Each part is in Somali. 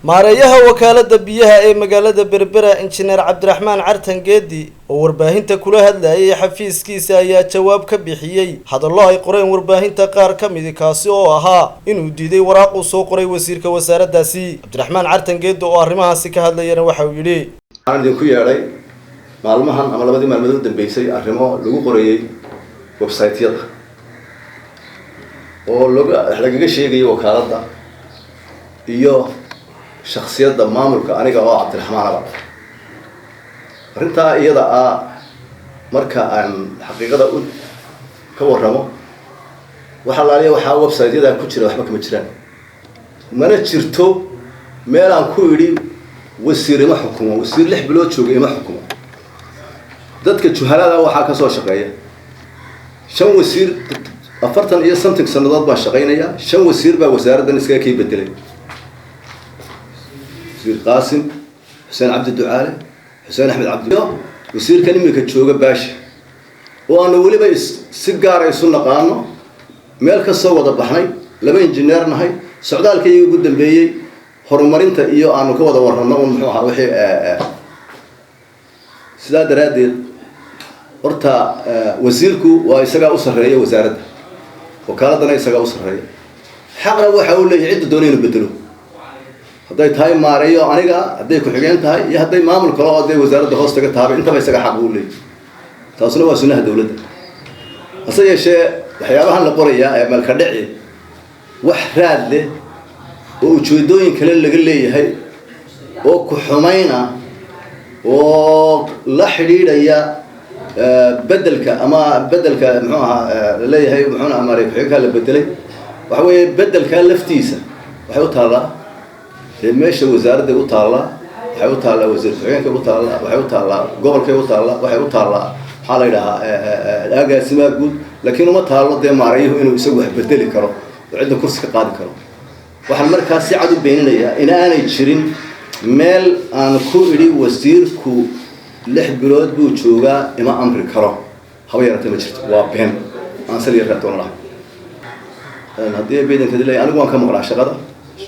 Maareeyaha wakaalada biyaha ee magaalada Berbera, Injineer Cabdiraxmaan Cartan Geedi, oo warbaahinta kula hadlayay xafiiskiisa, ayaa jawaab ka bixiyey hadallo ay qoreen warbaahinta qaar ka midi, kaasi oo ahaa inuu diiday waraaq uu soo qoray wasiirka wasaaraddaasi. Cabdiraxmaan Cartan Geedi oo arrimahaasi ka hadlayana waxa uu yidhi: Waxaan idinku yeedhay maalmahan ama labadii maalmood u dambeysay arrimo lagu qorayey website-yada oo lagaga sheegayo wakaaladda iyo shaksiyadda maamulka aniga oo Cabdiraxmaanaba. Arrintaa iyada ah, marka aan xaqiiqada u ka warramo, waxa laaliya waxaa website-yada ku jira waxba kama jiraan. Mana jirto meel aan ku idhi wasiir ima xukumo, wasiir 6 bilood jooga ima xukumo. Dadka juhalada waxaa kasoo shaqeeya shan wasiir. 40 iyo something sanadood baan shaqaynaya. Shan wasiir baa wasaaraddan iskaga kii bedelay: Wasiir Qaasim, Xuseen Cabdi Ducaale, Xuseen Axmed Cabdi, wasiirkan iminka jooga Baashi, oo aanu weliba si gaara isu naqaano, meel kasoo wada baxnay, laba injineer nahay, socdaalkayga ugu dambeeyey horumarinta iyo aanu ka wada warrano un muxuu ahaa wixii. Sidaa daraaddeed, horta wasiirku waa isagaa u sarreeya wasaaradda, wakaaladana isagaa u sarreeya. Xaqna waxa uu leeyahay cidda doonay inuu bedelo, hadday tahay maareeyo aniga, hadday ku-xigeen tahay iyo hadday maamul kale oo dee wasaaradda hoos taga tahaba, intaba isaga xaq uu leeyahay. Taasuna waa sunnaha dawladda. Hase yeeshee, waxyaabahan la qorayaa ee malka dhici wax raad leh oo ujeedooyin kale laga leeyahay oo ku xumayna oo la xidhiidhaya bedelka ama bedelka muxuu ahaa laleeyahay, muxuuna amaaray ku-xigeenkaa la bedelay, waxa weeye bedelkaa laftiisa waxay u taallaa dee meesha wasaaradday u taallaa, waxay u taallaa wasiir ku-xigeenkay u taallaa, waxay u taallaa gobolkay u taallaa, waxay u taallaa maxaa la yidhahaa agaasimaha guud. Laakiin uma taallo dee maarayuhu inuu isagu wax bedeli karo oo cidda kursi ka qaadi karo. Waxaan markaa si cad u beeninayaa in aanay jirin meel aan ku idhi wasiirku 6 bilood buu joogaa, ima amri karo. Haba yaratee, ma jirto, waa been aan sal yar raatoona lahay. Haddii beedankeedi leeyahay, anigu waan ka maqnaa shaqada,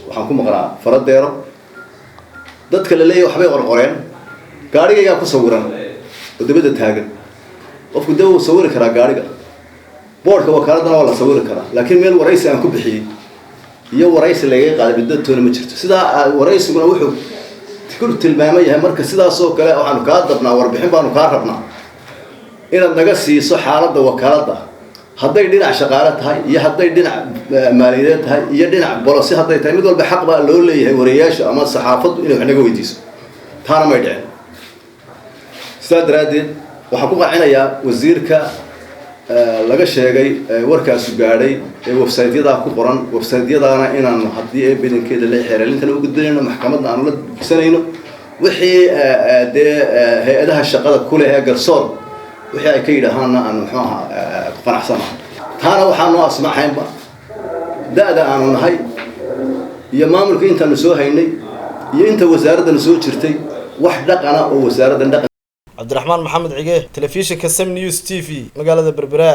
waxaan ku maqnaa faradeero. Dadka la leeyahay waxbay qorqoreen, gaarigaygaa ku sawiran oo dabadda taagan. Qofku dee wuu sawiri karaa gaariga, boardka wakaaladana waa la sawiri karaa, laakiin meel waraysi aan ku bixiyey iyo waraysi lagaga qaaday midda toona ma jirto. Sidaa waraysiguna wuxuu ku tilmaaman yahay marka sidaasoo kale waxaanu kaa dabnaa warbixin baanu kaa rabnaa inaad naga siiso xaaladda wakaaladda, hadday dhinac shaqaale tahay iyo hadday dhinac maaliyadeed tahay iyo dhinac policy hadday tahay, mid walba xaq baa loo leeyahay wariyaasha ama saxaafaddu inay wax naga weydiiso. Taana may dhicin. Sidaa daraaddeed, waxaan ku qancinayaa wasiirka laga sheegay warkaasu gaadhay ee website-yadaa ku qoran, website-yadaana inaanu haddii ee bedankeeda la xeeralintana u gudbinayno, maxkamadna aanu la gudsanayno, wixii dee hay-adaha shaqada kuleh ee garsoor wixii ay ka yidhaahaanna aanu muxuu ahaa ku qanacsanahay. Taana waxaa noo asmaxaynba da-da aanu nahay iyo maamulka intaanu soo haynay iyo inta wasaaraddanu soo jirtay, wax dhaqana oo wasaaraddan dhaqan. Cabdiraxmaan Maxamed Cige, telefishinka Sam News TV, magaalada Berbera.